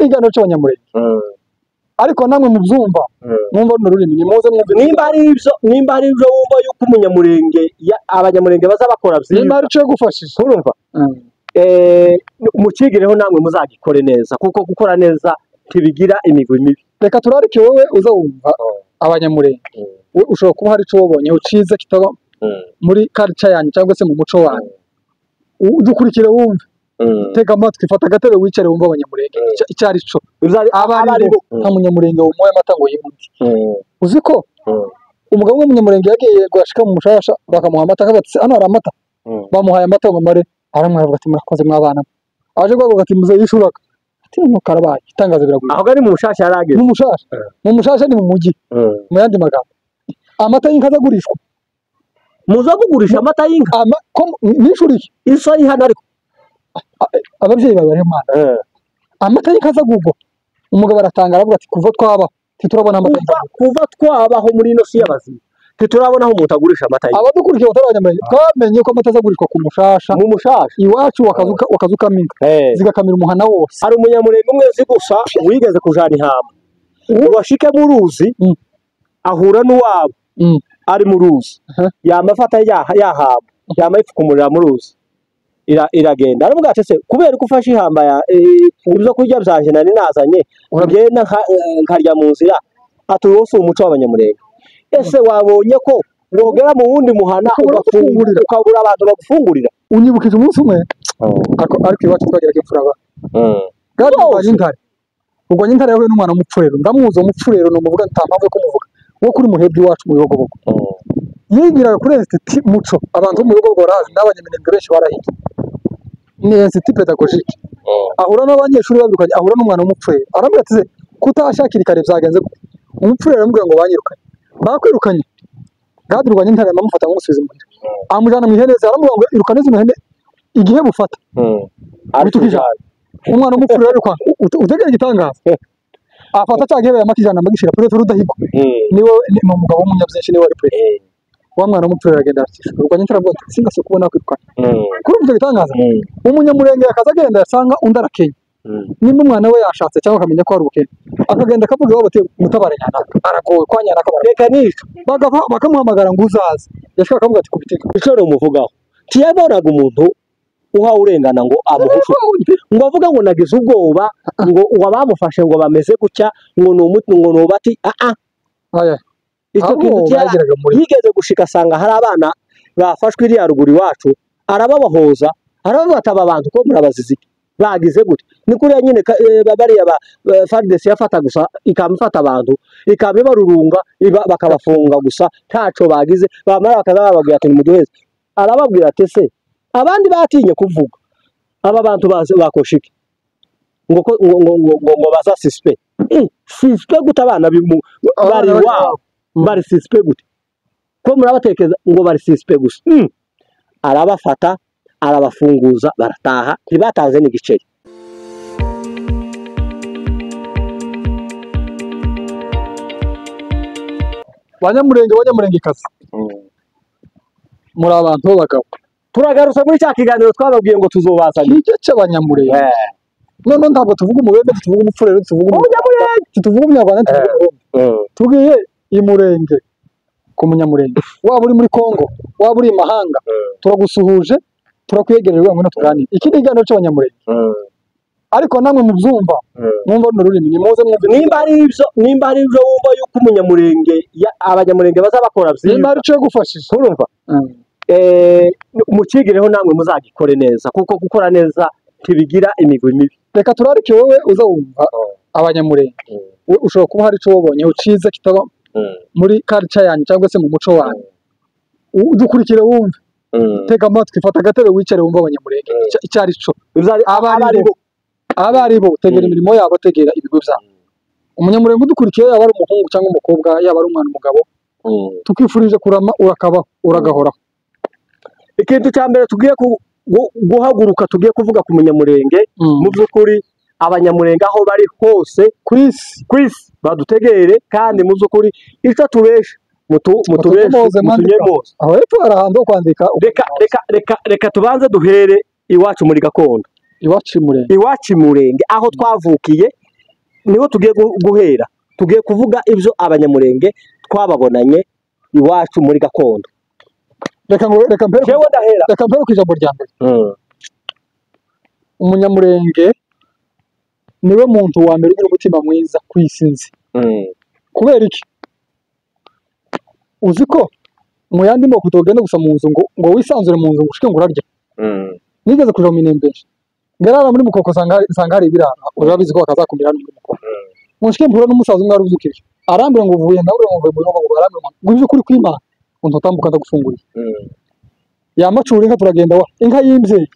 ni ikiganiro cy'abanyamurenge. Ariko namwe mubyumva, mwumva runo rurimi, nimuze mwumve. Nimba ari ibyo, nimba ari ibyo wumva yuko umunyamurenge, abanyamurenge bazabakora nimba byiza, ari cyo gufashije. Urumva, mukigireho namwe muzagikore neza, kuko gukora neza ntibigira imigwi mibi. Reka turarike wowe uza wumva abanyamurenge, we ushobora kuba hari icyo wabonye uciza kitaba muri culture yanyu cyangwa se mu muco wanyu. Dukurikire wumve, tega amatwi, fata agatebe wicare wumve abanyamurenge icyo ari cyo. Abo abo ari bo, nta munyamurenge wumuye amata ngo yimuke. Uzi ko umugabo w'umunyamurenge yagiye gushika mu mushasha, bakamuha amata, akavuga ati: "Hano hari amata." Bamuhaye amata ngo mare aramwara, avuga ati: "Murakoze mwabana." Aje guhaguruka ati: "Muze yishuraga." Ati: "Nuko karabaye itangazo biragwira." Aho ari mu mushasha yarageze. Mu mushasha, mu mushasha ni mu mujyi. Mu yandi magambo, amata y'inka azagurishwa. Muza kugurisha amata y'inka? Ama ko nishuriye. Iso ari hano ariko. Ababyeyi bawe bari mwana, amata y'inka azagurwa. Umugabo aratanga, aravuga ati: "Kuva twaba ntiturabona amata Kuva y'inka." Kuva twabaho muri ino si y'abazima, ntiturabonaho umuntu agurisha amata y'inka. Abadukurikiye batari abanyamurenge, twamenye ko amata azagurishwa ku mushasha. Mu mushasha. Iwacu wakazukamo inka, zigakamira umuhana wose. Hari umunyamurenge umwe nzi gusa wigeze kujana ihamba ngo ashike mu ruzi, ahura n'uwabo ari mu ruzi. Yama afata yahamba, yama yifukumurira mu ruzi, iragenda. Aravuga ati: "Se kubera ko ufashe ihamba ya ibyo kurya byanje nari nazanye, ngenda nkarya mu nzira?" Ati: "Uwo si umuco w'abanyamurenge. Ese wabonye ko wogera mu wundi muhana Ukabura ugafungurira, gufungurira. Ukabura abantu bagufungurira?" Unyibukije umunsi umwe, ariko iwacu twageraga imfura ba Gadi. Bose. Urwanya intare, urwanya intare yahuye n'umwana w'umupfurero. Ndamuzi uwo mupfurero, ni umuvuga, nta mpamvu yo kumuvuga, wo kuri Muhebwe iwacu mu Bibogobogo. Yigiraga kuri Institut Muco. Abantu bo mu Bibogobogo barahazi, n'abanyaminembwe benshi barahiga, ni Institut Pédagogique. Ahura n'abanyeshuri babirukanye, ahura n'umwana w'umupfurero, aramubwira ati: "Se kutashakira kare byagenze gute?" Umupfurero aramubwira ngo: "Banyirukanye." "Bakwirukanye?" Gadi rwanya intare amufata, amusubiza imuhira, amujyana mu ihene ze, aramubwira ngo: "Irukane zino hene igihe bufata." Utuka ijana. Umwana w'umupfurero arirukanka, utegera igitangaza, afata cya gihebe yamakijana, amagishyira préfet Rudahigwa, niwe ni umugabo w'umunyabyinshi, niwe wari préfet. Wa mwana w'umupfurero aragenda arakishura. Rwanya intare aravuga ati: "Singase kubona kwirukana." Kuri ubwo gitangaza, umunyamurenge akaza agenda, yasanga undi arakenya, nimba umwana we yashatse cyangwa akamenya ko hari ubukene, akagenda akavuga iwabo ati: "Mutabare nyanaka aragowe, kwa nyanaka baragowe." Reka nica. Bagava bakamuhamagara ngo uzaze, yashaka akavuga ati: "Kubitika." Icyo umuvugaho, ntiyabonaga umuntu uha urengana ngo amuhushe, ngo avuga ngo nagize ubwoba, ngo uwo bamufashe ngo bameze gutya, ngo ni umuti, ngo ni ubati ah. Aya. Icyo Ahubwo kintu bageraga muri yigeze gushika asanga hari abana bafashwe iriya ruguru iwacu, arababahoza, arabavuga ati: "Aba bantu ko murabazizi iki? Bagize gute?" Ni kuriya nyine bariya ba FARDC yafata gusa, ikaba ifata abantu, ikaba ibarurunga, bakabafunga gusa ntaco bagize, bamara bakaza bababwira ati: "Nimuduheze." Arababwira ati: "Se abandi batinye kuvuga, aba bantu bazi bakosha iki?" Ngo ko ngo baza suspect, suspect gute? Abana bari Abana bari iwabo bari suspect gute? Ko murabatekereza ngo bari suspect gusa?" Arabafata, arabafunguza, barataha, ntibatanze n'igiceri. Banyamurenge, banyamurengekazi, muri abantu b'abagabo. Turagarutse muri cya kiganiro twababwiye ngo tuzobazanira. Kijya cy'abanyamurenge. None ntabwo tuvuga umubembe, tuvuga umupfurero, tuvuga Umunyamurenge. Tuvuga umunyarwanda, tuvuga umurundi, tubwiye imurenge ku munyamurenge. Waba uri muri Kongo, waba uri i mahanga, turagusuhuje, turakwegerera ngo ngwino tuganire. Iki ni ikiganiro cy'abanyamurenge. Ariko namwe mubyumva, mwumva runo rurimi, nimuze mwumve. Nimba ari ibyo, nimba ari ibyo wumva yuko umunyamurenge, abanyamurenge bazabakora Nimba byiza, hari icyo yagufashije, urumva, mukigireho namwe muzagikore neza, kuko gukora neza ntibigira imigwi mibi. Reka turarike wowe uza wumva abanyamurenge, we ushobora kuba hari icyo wabonye uciza kitaba muri culture yanyu cyangwa se mu muco wanyu. Dukurikire wumve, tega amatwi, fata agatebe wicare wumve abanyamurenge icyo ari cyo. Abo abo ari ari bo. Bo, abo ari bo, tegera imirimo yabo, tegera ibigo byabo. Umunyamurenge udukurikiye, yaba ari umuhungu cyangwa umukobwa, yaba ari umwana, umugabo, tukwifurije kurama, urakabaho, uragahoraho. Ikintu cya mbere tugiye guhaguruka, tugiye kuvuga ku munyamurenge, mu by'ukuri abanyamurenge aho bari hose Ku isi, ku isi, badutegere, kandi mu by'ukuri icyo tubesha mutubeshe. Mutunyemoze, mwandika. Mutunyemoze. Aho hepfo hari ahantu ho kwandika. Reka tubanze duhere iwacu muri gakondo. Iwacu i Murenge. Iwacu i Murenge, aho twavukiye. Niho tugiye guhera, tugiye kuvuga ibyo Abanyamurenge twababonanye iwacu muri gakondo. Reka ngo reka mpere Jewe ndahera. Reka mpere ku ijambo rya mbere. Umunyamurenge niwe muntu wa mbere ugira umutima mwiza ku isi nzi. Kubera iki? Uzi ko mu yandi moko utogenda gusa mu nzu ngo wisanzure mu nzu ngo ushike ngo urarya. Nigeze kuja mu Minembwe, ngarara muri Mukoko nsanga hari ibirara, urabizi ko bakazakumira hano muri Mukoko. Mushike mpura n'umusaza umwe warubyukije, arambwira ngo uvuye, nawe ngo mvuye mu rugo, ngo arambwira ngo iby'ukuri kw'Imana ngo ntotambuka ndagufunguriye. Yamacura inka turagenda wa inka y'imbyeyi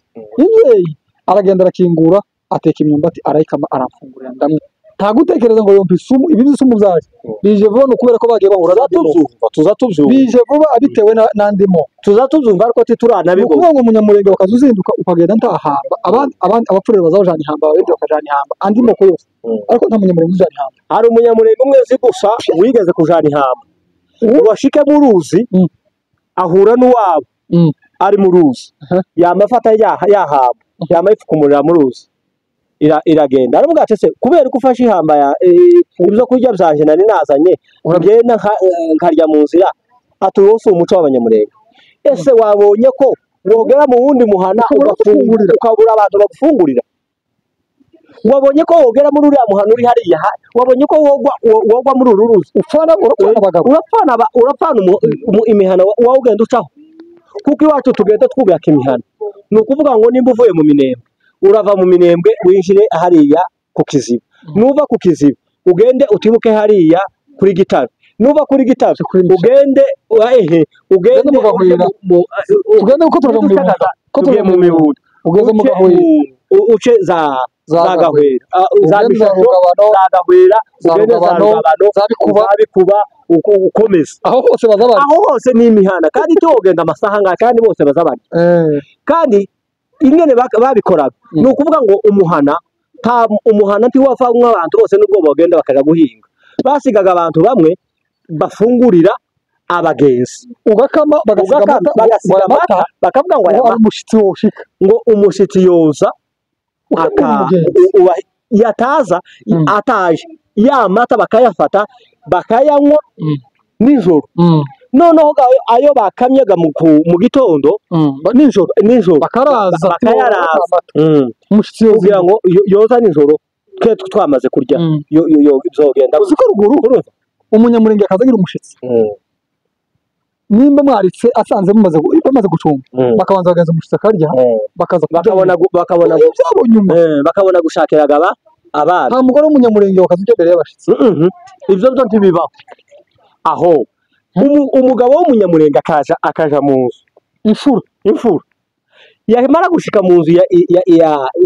imbyeyi, aragenda arakingura ateka imyumbati arayikama aramfungurira ndamwe. Nta gutekereza ngo yompa isumu, ibi isumu byaje bije vuba, ni ukubera ko bagiye bahura n'andi moko. Tuza tubyumva Bije vuba abitewe n'andi moko. Tuza tubyumva ariko Ni tituranabibona. ukuvuga ngo umunyamurenge bakaza uzinduka ukagenda ntahamba, abandi abapfurere bazajana ihamba, ababindi bakajana ihamba, andi moko yose, ariko nta munyamurenge uzajana ihamba. Hari umunyamurenge umwe nzi gusa wigeze kujana ihamba, washike mu ruzi ahura n'uwabo ari mu ruzi, yamafata yahamba yamayifukumurira mu ruzi iragenda. Aravuga ati se kubera ko ufashe ihamba ya ibyo kurya byanje nari nazanye ngenda nkarya mu nzira, ati uwo si umuco w'Abanyamurenge. Ese wabonye ko wogera mu wundi muhana Ukabura ugafungurira, ukabura abantu bagufungurira? Wabonye ko wogera muri uriya muhana uri hariya, wabonye ko wogwa muri uru ruzi, Upfana urapfana abagabo, urapfana imihana wowe ugenda ucaho. Kuko iwacu tugenda twubaka imihana, ni ukuvuga ngo nimba uvuye mu Minembwe urava mu Minembwe winjire hariya ku Kiziba, nuva ku Kiziba ugende utibuke hariya kuri Gitabe, nuva kuri Gitabe ugende ehe ugende mu Gahwera. Tugende kuko turava mu Mibunda, ko tugiye turava mu Mibunda, ugeze mu Gahwera, uce za za Gahwera, za ugende za Mishasho, Rugabano, za Gahwera, za ugende za Rugabano, Rugabano, za Bikuba, za Bikuba, ukomeza aho hose baza bari. Aho hose ni imihana, kandi tugenda amasaha ngaha kandi bose baza bari. Kandi ingene babikoraga ni ukuvuga ngo umuhana ta umuhana ntiwapfa nk'abantu bose nubwo bagenda bakaja guhinga, basigaga abantu bamwe bafungurira abagenzi, Ugakama bagasiga Ugakama, amata, bagasiga ngo amata, bakavuga ngo aya ngo ari mata, umushitsi woshika ngo umushitsi yoza ukamenya umugenzi. Yataza ataje ya mata bakayafata bakayanywa nijoro. Noneho ayo bakamyaga mu gitondo Nijoro nijoro bakaraza, bakayaraza umushitsi yoza kugira ngo yoza nijoro twe twamaze kurya bizogenda. Uzi ko ruguru umunyamurenge akaza agira umushitsi, nimba mwaritse asanze bamaze gucumba, bakabanza bagaza umushitsi akarya, bakaza kurya bakabona ibyabo nyuma, bakabona gushakiraga abana. Nta mugore w'umunyamurenge wakaza ujya imbere y'abashitsi. Ibyo byo ntibibaho. Aho umugabo w'umunyamurenge akaja mu nzu, imfura yamara gushika mu nzu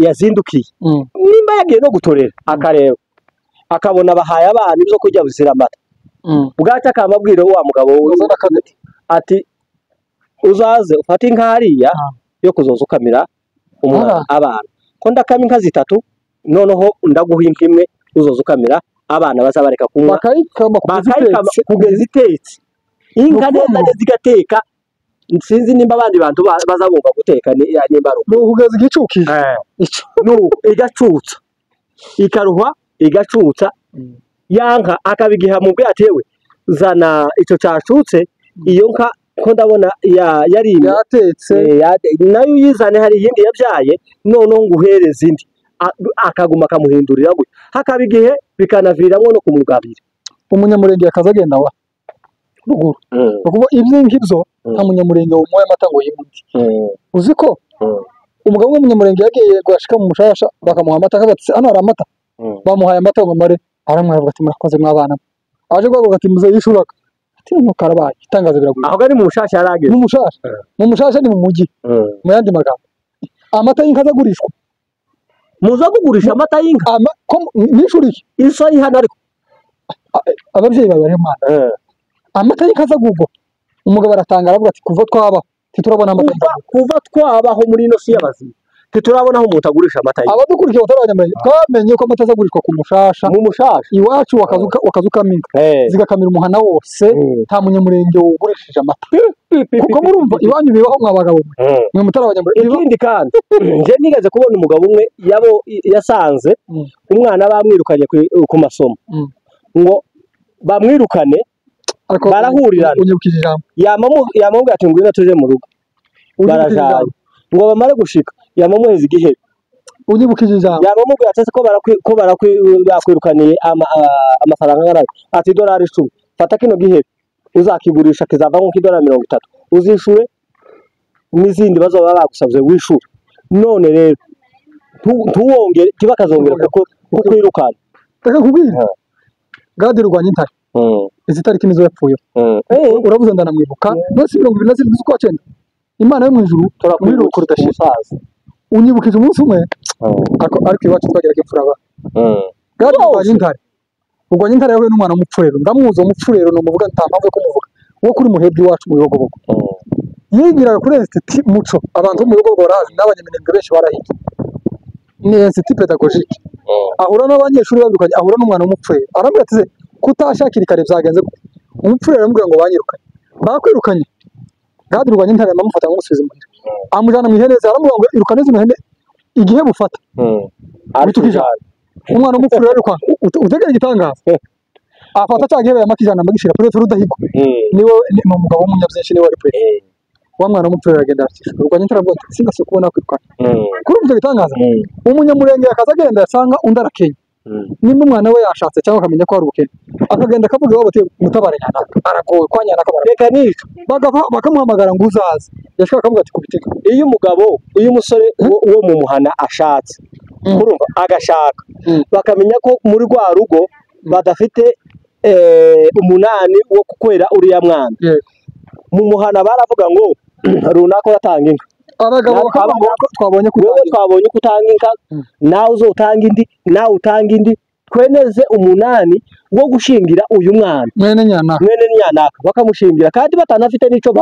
yazindukiye, nimba yagiye no gutorera akareba akabona bahaye abana ibyo kurya bizira amata, bwaca akababwira wa mugabo Uzana akagati. ati uzaze ufate inka hariya yo kuzoza ukamira umwana abana, ko ndakama inka zitatu, noneho ndaguha inka imwe uzoza ukamira abana bazabareka kunywa, bakayikama kugeza bakayikama itetse. Kugeza itetse inka Ni neza ukuvuga ngo- neza igateka. Sinzi nimba abandi bantu bazabumva guteka nimba ari uko. Ni ukugeza igicukije. Nuko igacutsa ikaruha igacutsa ya nka akabigiha mu bwe ati yewe zana icyo cacutse, iyo nka ko ndabona yarimye Yatetse. Nayo uyizane hari iyindi yabyaye, noneho nguhereze indi. Akaguma akamuhindurira gutyo, hakaba igihe bikanaviramo no kumugabira. Umunyamurenge akaza agenda wa ruguru, ni ukuvuga ibyo ngibyo nta munyamurenge wumuha amata ngo yimuke. Uzi ko umugabo w'umunyamurenge yagiye gushika mu mushasha bakamuha amata, akavuga ati hano hari amata, bamuhaye amata ngo mare aramwira ati murakoze mwabana, aje guhaguruka ati muze yishuraga ati noneho karabaye itangazo biragwira. Aho ni mu mushasha yarageze. Mu mushasha, mu mushasha ni mu mujyi, mu yandi magambo amata y'inka azagurishwa. Muza kugurisha amata y'inka? Nishuriye Iso ari hano ariko ababyeyi bawe bari mwana, amata y'inka azagurwa. Umugabo aratangara aravuga ati kuva twabaho ntiturabona amata y'inka. Kuva twabaho muri ino si y'abazima Ntiturabona aho umuntu agurisha amata y'inka. Abadukurikiye batari abanyamurenge, twamenye ko amata azagurishwa ku mushasha. Mu mushasha. Iwacu wakazukamika zigakamira umuhana wose, nta munyamurenge wugurishije amata. Kuko murumva iwanyu bibaho mwa bagabo mwe mutari abanyamurenge. Ikindi kandi nje nigeze kubona umugabo umwe yabo yasanze umwana bamwirukanye ku masomo, ngo bamwirukane barahurirana. Unyibukije ijambo. Yamamubwira ati ngwino tuje mu rugo, barajana ngo bamare gushika yamamuheza igihebe. Unyibukije ijambo. Yamamubwira ati ko bakwirukaniye amafaranga angana ati $10, fata kino gihebe uzakigurisha kizavamo nk'idolari 30, uzishure n'izindi bazoba bagusabye wishure. None rero ntuwongere kibakazongera kuko kukwirukana. Reka nkubwire, Gadi Rwanyintare izi tariki nizo yapfuye. Uravuze ndanamwibuka, none 27 z'ukwa 9 Imana yo mu ijuru turakwirukura udashira. Unyibukije umunsi umwe ariko iwacu twageraga imfura ba Gadi Rwanyintare. Rwanyintare yahuye n'umwana w'umupfurero, ndamuzi umupfurero numuvuga nta mpamvu yo kumuvuga, wo kuri muhebwe iwacu mu Bibogobogo. Yigiraga kuri Institut Muco, abantu bo mu Bibogobogo barahazi n'abanyaminembwe benshi barahiga. Ni Institut Pedagogique. Ahura n'abanyeshuri babirukanye, ahura n'umwana w'umupfurero. Arambwira ati kutashakira kare byagenze gute? Umupfurero aramubwira ngo banyirukanye. Bakwirukanye. Gadi Rwanyintare amufata amusubiza imuhira. Amujana mu ihene, aramubwira ngo irukane zino hene igihe bufata. Ariko umwana w'umupfurero ariko utegera igitangaza. Afata cya gihebe yamakijana amagishira Prefere Rudahigwa. Niwe ni umugabo w'umunyabyinshi, niwe wari prefere. Wa mwana w'umupfurero aragenda arakishwa. Rwanyintare aramubwira ati singase kubona kwirukana. Kuri ubwo gitangaza umunyamurenge akaza agenda yasanga undi arakenya. Nimba umwana we yashatse cyangwa akamenya ko hari ubukene, akagenda akavuga iwabo ati mutabare nyanaka, aragowe kwa nyanaka baragowe. Reka nica bakamuhamagara ngo uzaze, yashaka akavuga ati kubitika. Iyo umugabo, iyo umusore wo mu muhana ashatse, urumva agashaka, bakamenya ko muri rwa rugo badafite umunani wo kukwera uriya mwana. Mu muhana baravuga ngo runaka uratanga inka. Abagabo twabonye ko utanga inka, nawe uzotanga indi, nawe utanga indi, tweneze umunani wo gushingira uyu mwana mwene nyanaka, bakamushingira kandi batanafite n'ico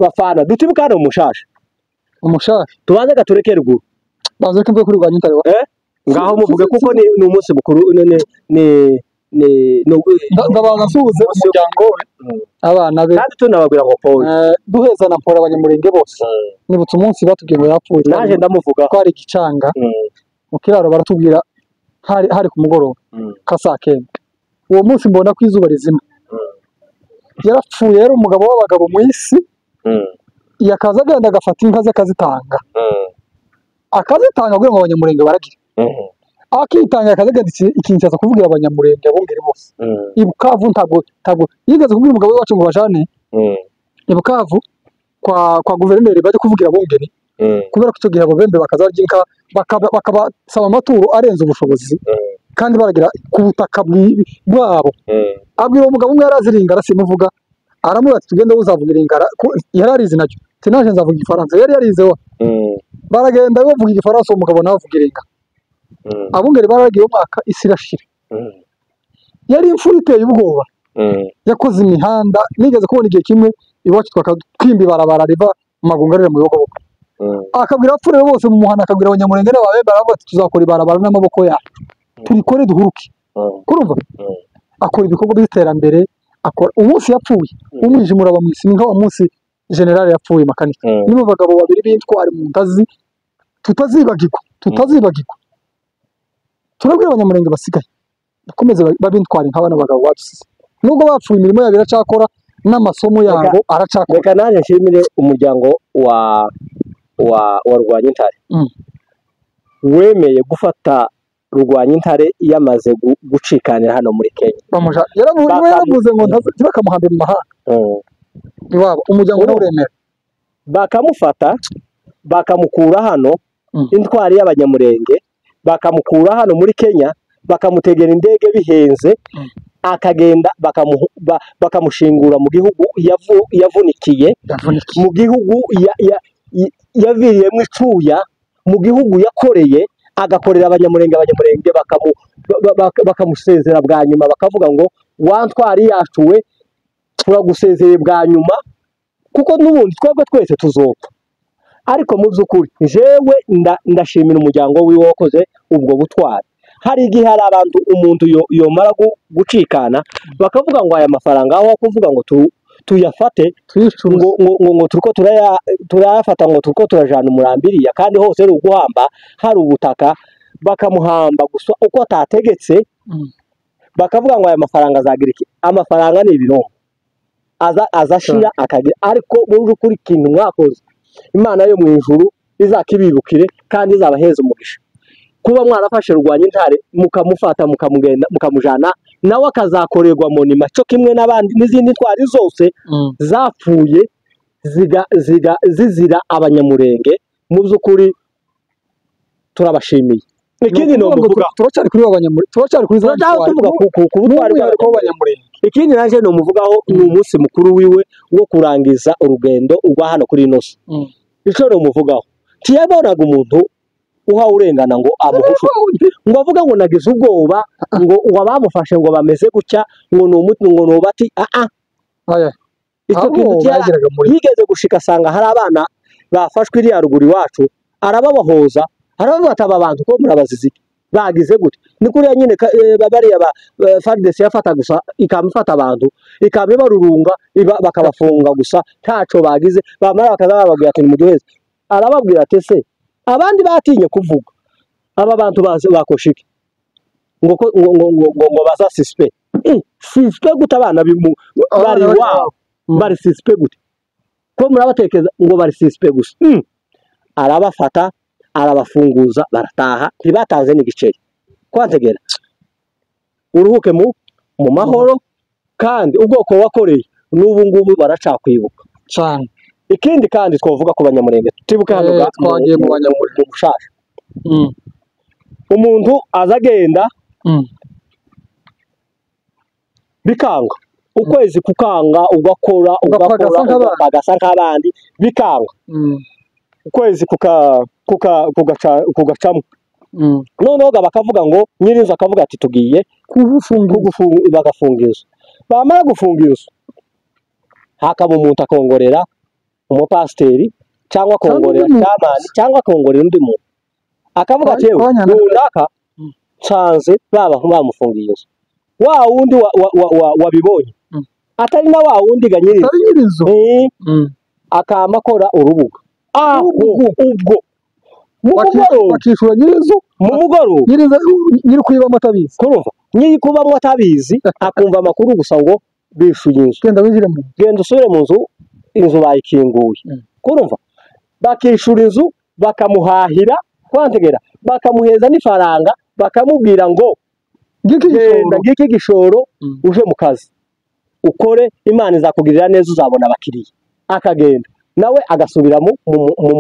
bafana. Dutibukane umushasha tubanze gatureke ruguru, banze ko mvuye kuri Rwanyintare ngaho muvuge kuko ni umunsi mukuru. Ni ndabanza nsuhuze umuryango we, abana be, kandi tunababwira ngo pole duheza na mpora abanyamurenge bose. Nibutse umunsi batubwiye ngo yapfuye, naje ndamuvuga twari igicanga mu kiraro, baratubwira hari ku mugoroba ka saa 9. Uwo munsi mbona ko izuba rizima. Yarapfuye, yari umugabo w'abagabo mu isi. Yakaza agenda agafata inka ze akazitanga, akazitanga kugira ngo abanyamurenge baragire. Akitanga akaza agenda ikinshasa kuvugira abanyamurenge abungeri bose. I Bukavu ntabwo yigeze kubwira umugabo wacu ngo bajane i Bukavu kwa guverineri bajye kuvugira abungeri, kubera ko icyo gihe abo bembe bakazarya inka bakabasaba amaturo arenze ubushobozi, kandi baragira ku butaka bwabo. Abwira umugabo umwe yaraziringara simuvuga, aramubwira ati tugende uzavuga iringara, yararize nacyo sinaje nzavuga igifaransa, yari yarize wa. Baragenda bavuga igifaransa, uwo mugabo nawe avuga iringara. Abungeri baragiye umwaka isi irashira. Yari imfura iteye ubwoba. Yakoze imihanda, nigeze kubona igihe kimwe iwacu twakatwimba ibarabara riva mu Magunga rira mu Bibogobogo. Akabwira abapfurero bose mu muhana, akabwira abanyamurenge n'ababembe, aravuga ati tuzakora ibarabara n'amaboko yacu, turikore duhuruke. Kurumva akora ibikorwa by'iterambere, akora. Umunsi yapfuye umwijima uraba mu isi, ni nka wa munsi general yapfuye makanika. Nibo bagabo babiri b'intwari mu ndazi tutazibagirwa. Turabwira abanyamurenge basigaye bakomeze babintware nka bano bagabo badusize, nubwo bapfuye imirimo yabo iracakora n'amasomo yabo aracakora. Reka naje nshimire umuryango wa Rwanyintare wemeye gufata Rwanyintare yamaze gucikanira hano muri Kenya. Yaravuze ngo ntibakamuhambe mu mahanga iwabo, umuryango uremera bakamufata bakamukura hano, intwari y'abanyamurenge bakamukura hano muri Kenya, bakamutegera indege bihenze, akagenda bakamushingura mu gihugu yavunikiye, mu gihugu yaviriyemo icuya, mu gihugu yakoreye, agakorera abanyamurenge, abanyamurenge bakamusezera bwa nyuma, bakavuga ngo wa ntwari yacu we turagusezeye bwa nyuma, kuko n'ubundi twebwe twese tuzopfa. Ariko mu by'ukuri jewe ndashimira umuryango wiwe wakoze ubwo butwari. Hari igihe hari abantu umuntu yomara gucikana bakavuga ngo aya mafaranga aho kuvuga ngo tuyafate tuyicuruze ngo turiko turayafata ngo turiko turajana umurambiriya, kandi hose ari uguhamba, hari ubutaka bakamuhamba gusa uko atategetse. Bakavuga ngo aya mafaranga azagira iki? Amafaranga ni ibirombo azashira akagira. Ariko mu by'ukuri ikintu mwakoze, Imana yo mu ijuru izakibibukire kandi izabaheza umugisha. Kuba mwarafashe Rwanyintare mukamufata mukamugenda mukamujana, nawe akazakorerwa monima cyo kimwe n'abandi n'izindi ntwari zose zapfuye ziga zizira Abanyamurenge. Mu by'ukuri turabashimiye. Ikindi no muvuga turacyari kuri Abanyamurenge, turacyari kuri za tuvuga ku butwari bw'Abanyamurenge. Ikindi naje no muvugaho ni umunsi mukuru wiwe wo kurangiza urugendo rwa hano kuri ino si. Ico no muvugaho tiyabonaga umuntu uha urengana ngo amuhushe, ngo avuga ngo nagize ubwoba ngo wabamufashe ngo bameze gutya ngo ni umuti ngo nubati icyo kintu yigeze gushika asanga hari abana bafashwe iriya ruguru iwacu, arababahoza, arabavuga aba bantu ko murabazizi bagize gute. Ni kuriya nyine bariya ba FARDC yafata gusa ikamufata abantu ikabibarurunga bakabafunga gusa ntaco bagize, bamara bakaza bababwira ati nimuduheze. Arababwira ati se abandi batinye kuvuga aba bantu bakoshike ngo ngo ngo ngo baza suspect. Suspect gute abana bari wabo bari suspect gute ko murabatekeza ngo bari suspect gusa. Arabafata arabafunguza barataha, ntibatanze n'igiceri. Kwantegera uruhuke mu mahoro, kandi ubwoko wakoreye n'ubu ngubu baracakwibuka cyane. Ikindi kandi twavuga ku Banyamurenge, tibuka hano twagiye mu Banyamurenge mu Mushasha. Umuntu azagenda bikanga ukwezi kukanga, ugakora ugakora nk'abandi bikanga, ukwezi kugacamo. Noneho bakavuga ngo nyirinzu akavuga ati tugiye kugufunga, bagafunga inzu. Bamara gufunga inzu hakaba umuntu akongorera umupasiteri cyangwa akongorera cyamani cyangwa akongorera undi muntu, akavuga ati yewe runaka nsanze baba bamufungiye inzu. Wa wundi wabibonye atari na wa wundi ga nyirinzu akama akora urubuga ubwo bakishura nyirinzu mu mugoroba, nyiri kuyibamo atabizi, kurumva nyiri kubamo atabizi, akumva amakuru gusa ngo bishuye inzu, genda winjire mu, genda usubire mu nzu, inzu bayikinguye. Kurumva bakishura inzu bakamuhahira, kwantegera bakamuheza n'ifaranga, bakamubwira ngo genda ngiki gishoro uje mu kazi ukore, Imana izakugirira neza uzabona abakiriya. Akagenda nawe agasubira mu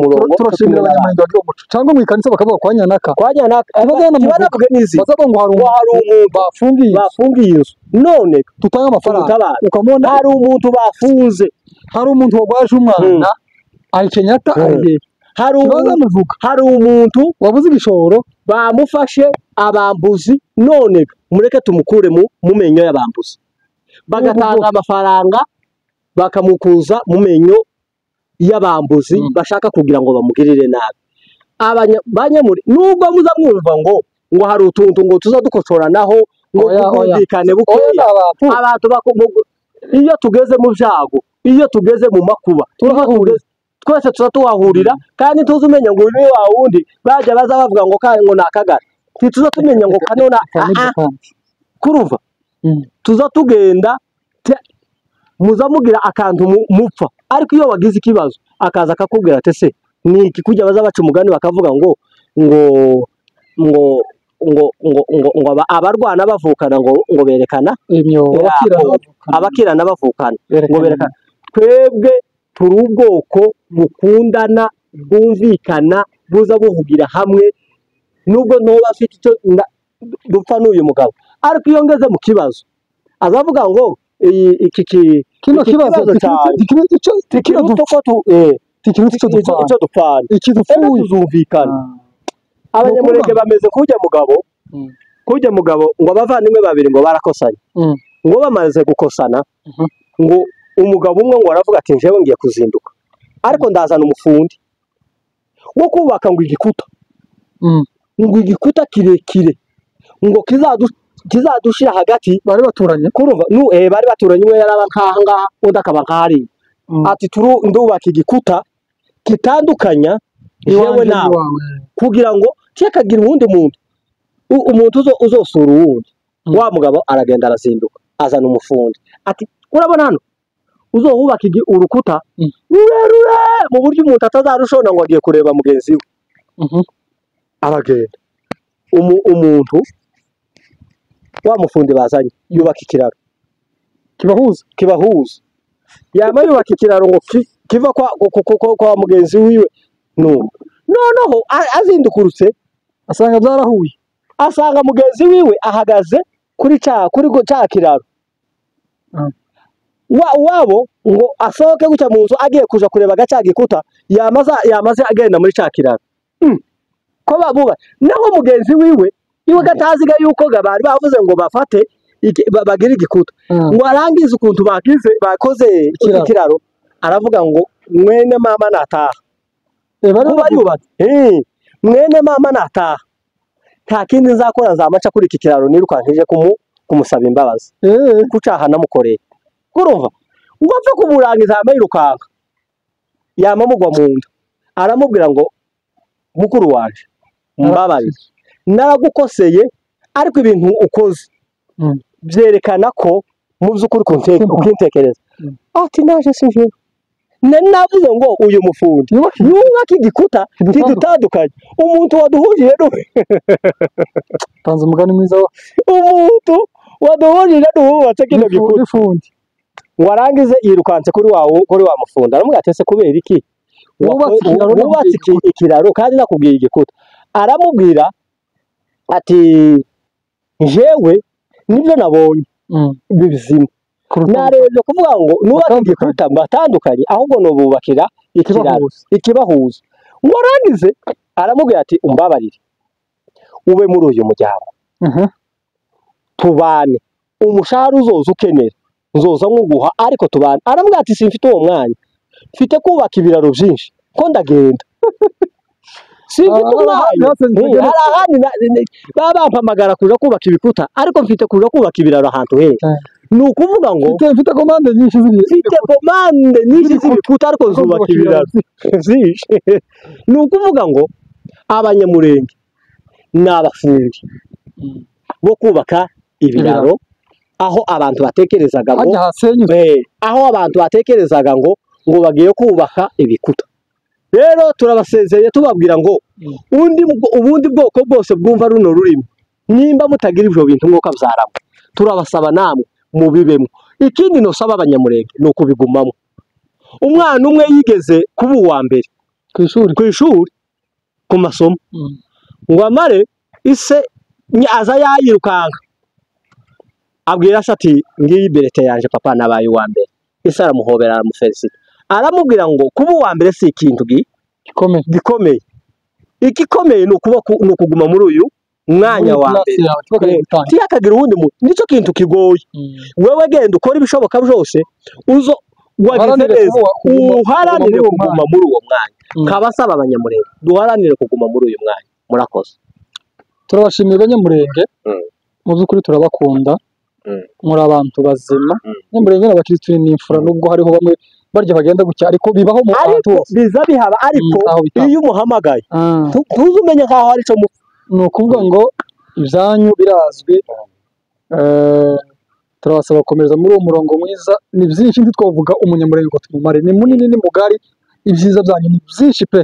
murongo. Turashimira Abanyamurenge bagira umuco, cyangwa mu ikanisa bakavuga kwa Nyanaka, kwa Nyanaka ntibanavuge n'izina, bazavuga ngo hari umuntu bafungiye inzu, none tutange amafaranga. Ukamubona hari umuntu bafunze, hari umuntu wagwaje umwana ari Kenyatta, ari hari umuntu wabuze igishoro bamufashe abambuzi, none mureke tumukure mu menyo y'abambuzi. Bagatanga amafaranga bakamukuza mu menyo y'abambuzi bashaka kugira ngo bamugirire nabi. Abanyamuri nubwo muza mwumva ngo hari utuntu ngo tuza dukocoranaho ngo twumvikane bukeya, abantu iyo tugeze mu byago, iyo tugeze mu makuba, twese tuza tuhahurira, kandi tuzi umenya ngo uyu wa wundi bajya baza bavuga ngo kandi ngo nakagara, ntituza tumenya ngo kanona kuruva tuza tugenda muza mugira akantu mupfa. Ariko iyo wagize ikibazo akaza akakubwira ati se ni iki, kujya baza baca umugani bakavuga ngo ngo ngo ngo ngo ngo ngo abarwana bavukana ngo berekana abakirana bavukana ngo berekana. Twebwe turi ubwoko bukundana bwumvikana buza buvugira hamwe, nubwo ntoba afite icyo dupfa n'uyu mugabo, ariko iyo ngeze mu kibazo azavuga ngo iki kino kibazo icyo dupfana iki dupfuye tuzumvikana. Abanyamurenge bameze kujya mugabo ngo abavandimwe babiri ngo barakosanye, ngo bamaze gukosana ngo umugabo umwe ngo aravuga ati njyewe ngiye kuzinduka ariko ndazana umufundi. wo kubaka ngo igikuta, ngo igikuta kirekire ngo kizadushira hagati. Bari baturanye. Kurumva nu bari baturanye, umwe yaraba nkaha ngaha undi akaba nkahariya. Ati ndubaka igikuta kitandukanya jewe nawe, kugira ngo cyekagira uwundi muntu, umuntu uzosura uwundi. Wa mugabo aragenda arazinduka azana umufundi, ati urabona hano uzohubaka urukuta rurerure mu buryo umuntu atazarushona ngo agiye kureba mugenzi we. Aragenda umuntu wa mufundi bazanye yubaka ikiraro kibahuza, yama yubaka ikiraro ngo kiva kwa mugenzi wiwe. Noneho azindukurutse asanga byarahuye, asanga mugenzi wiwe ahagaze kuri ca kiraro. Wabo ngo asohoke guca mu nzu agiye kuja kureba gaca gikuta, yamaze agenda muri ca kiraro. Ko babuba naho mugenzi wiwe iwe gataziga yuko bari bavuze ngo bafate bagire igikuta, ngo arangize ukuntu bakize bakoze ikiraro, aravuga ngo mwene mama nataha. Mwene mama nataha nta kindi nzakora, nzamaca kuri iki kiraro nirukankije kumusaba imbabazi kucaha namukoreye. Kurumva ngo apfe kumurangiza amayirukanka yamamugwa mu nda, aramubwira ngo mukuru wanje mbabarire, naragukoseye, ariko ibintu ukoze byerekana ko mu by'ukuri ukintekereza. Ati naje sinje navuze ngo uyu mufundi yubaka igikuta kidutandukanye, umuntu waduhurije tanze umugani mwiza, umuntu waduhurije nuwubatse kino gikuta. Ngo arangize yirukanse kuri wa mufundi, aramubwira ati ese kubera iki wubatse ikiraro kandi nakubwiye igikuta? Aramubwira ati jewe nibyo nabonye bizima, narebye kuvuga ngo nubaka igikuta mbatandukanye, ahubwo nububakira ikiraro ikibahuza. Ngo arangize aramubwira ati umbabarire ube muri uyu muryango, tubane, umushahara uzoza ukenera nzoza nkuguha, ariko tubane. Aramubwira ati simfite uwo mwanya, mfite kubaka ibiraro byinshi ko ndagenda, simfite umwanya, hari ahandi babampamagara kuja kubaka ibikuta, ariko mfite kuja kubaka ibiraro ahantu henshi. Ni ukuvuga ngo mfite komande nyinshi z'ibikuta, ariko nzubaka ibiraro byinshi. Ni ukuvuga ngo Abanyamurenge ni abafundi bo kubaka ibiraro aho abantu batekerezaga ngo aho abantu batekerezaga ngo bagiye kubaka ibikuta. Rero turabasezeye tubabwira ngo ubundi bwoko bwose bwumva runo rurimi, nimba mutagira ibyo bintu mwuka byaramo, turabasaba namwe mubibemo. Ikindi nosaba Abanyamurenge ni ukubigumamo. Umwana umwe yigeze kuba uwa mbere ku ishuri ku masomo, ngo amare ise aza yayirukanka abwira se ati ngiyi berete yanje papa nabaye uwa mbere. Ise aramuhobera aramufelicita, aramubwira ngo kuba uwa mbere si ikintu gikomeye, igikomeye ni ukuguma muri uyu mwanya wa mbere, tiyakagira uwundi muntu. Nicyo kintu kigoye. Wewe genda ukora ibishoboka byose uzo wagize neza, uharanire kuguma muri uwo mwanya. Kabasaba Abanyamurenge duharanire kuguma muri uyu mwanya. Murakoze. Turabashimiye Abanyamurenge, mu by'ukuri turabakunda, muri abantu bazima. Abanyamurenge n'abakristo n'imfura, nubwo hariho bamwe barya bagenda gucya, ariko bibaho mu bantu bose, biza bihaba, ariko iyo umuhamagaye tuzi umenye nkaho ari cyo. Ni ukuvuga ngo ibyanyu birazwi, turabasaba gukomeza muri uwo murongo mwiza. Ni byinshi ntitwavuga Umunyamurenge ngo tumumare, ni munini ni mugari, ibyiza byanyu ni byinshi pe,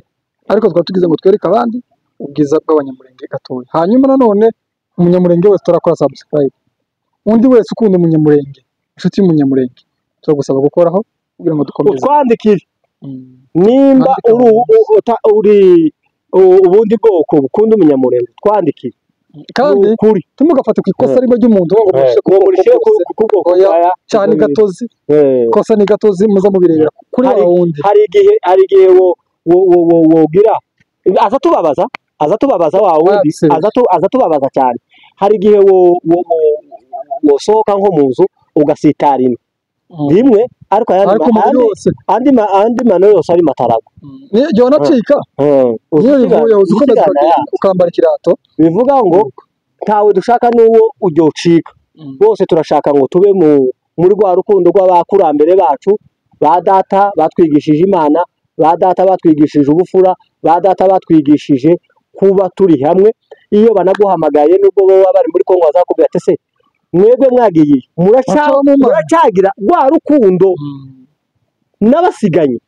ariko twaba tugize ngo twereke abandi ubwiza bw'Abanyamurenge gatoya. Hanyuma nanone Umunyamurenge wese turakora subscribe, undi wese ukunda Umunyamurenge, inshuti y'Umunyamurenge, turagusaba gukoraho kugira ngo dukomeze. Utwandikire nimba uri ubundi bwoko bukunda Umunyamurenge, twandikire. Kandi tumugafate ku ikosa rimwe ry'umuntu ngo murishe ku bwoko cyane gatozi, ikosa ni gatozi, muza mubirebera kuri wa wundi. Hari igihe wogira aza tubabaza wa wundi, aza tubabaza cyane. Hari igihe wosohoka nko mu nzu ugasitara ino, Rimwe, ariko ayandi Ariko umubiri wose. Andi mano yose ari matarago. Niyo nacika. Niyo bivuye uzi ukomeza ukambara ikirato. Bivuga ngo ntawe dushaka n'uwo ujyocika. Bose turashaka ngo tube muri rwa rukundo rw'abakurambere bacu, ba data batwigishije Imana, ba data batwigishije ubufura, ba data batwigishije kuba turi hamwe. Iyo banaguhamagaye nubwo baba bari muri Kongo bazakubwira ati se mwebwe mwagiye muracyagira rwa rukundo n'abasiganye,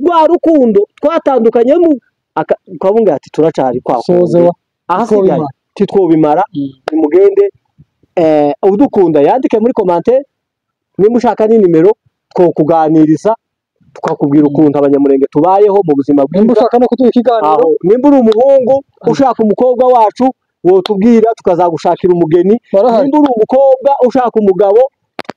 rwa rukundo twatandukanye mu ukabunga ati turacari kwa ahasigaye titwobimara. Nimugende udukunda yandike muri commentaire, nimba ushaka ni nimero twokuganiriza tukakubwira ukuntu abanyamurenge tubayeho mu buzima bwiza. Nimba ushaka no kuduha ikiganiro, nimba uri umuhungu ushaka umukobwa wacu wotubwira tukazagushakira umugeni. Nimba uri umukobwa ushaka umugabo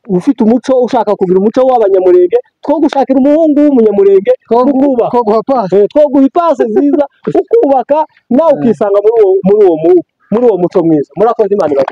ufite umuco, ushaka kugira umuco w'abanyamurenge, two gushakira umuhungu w'umunyamurenge, two guha ipasi nziza ukubaka nawe ukisanga muri uwo muco mwiza. Murakoze, Imana ibahe.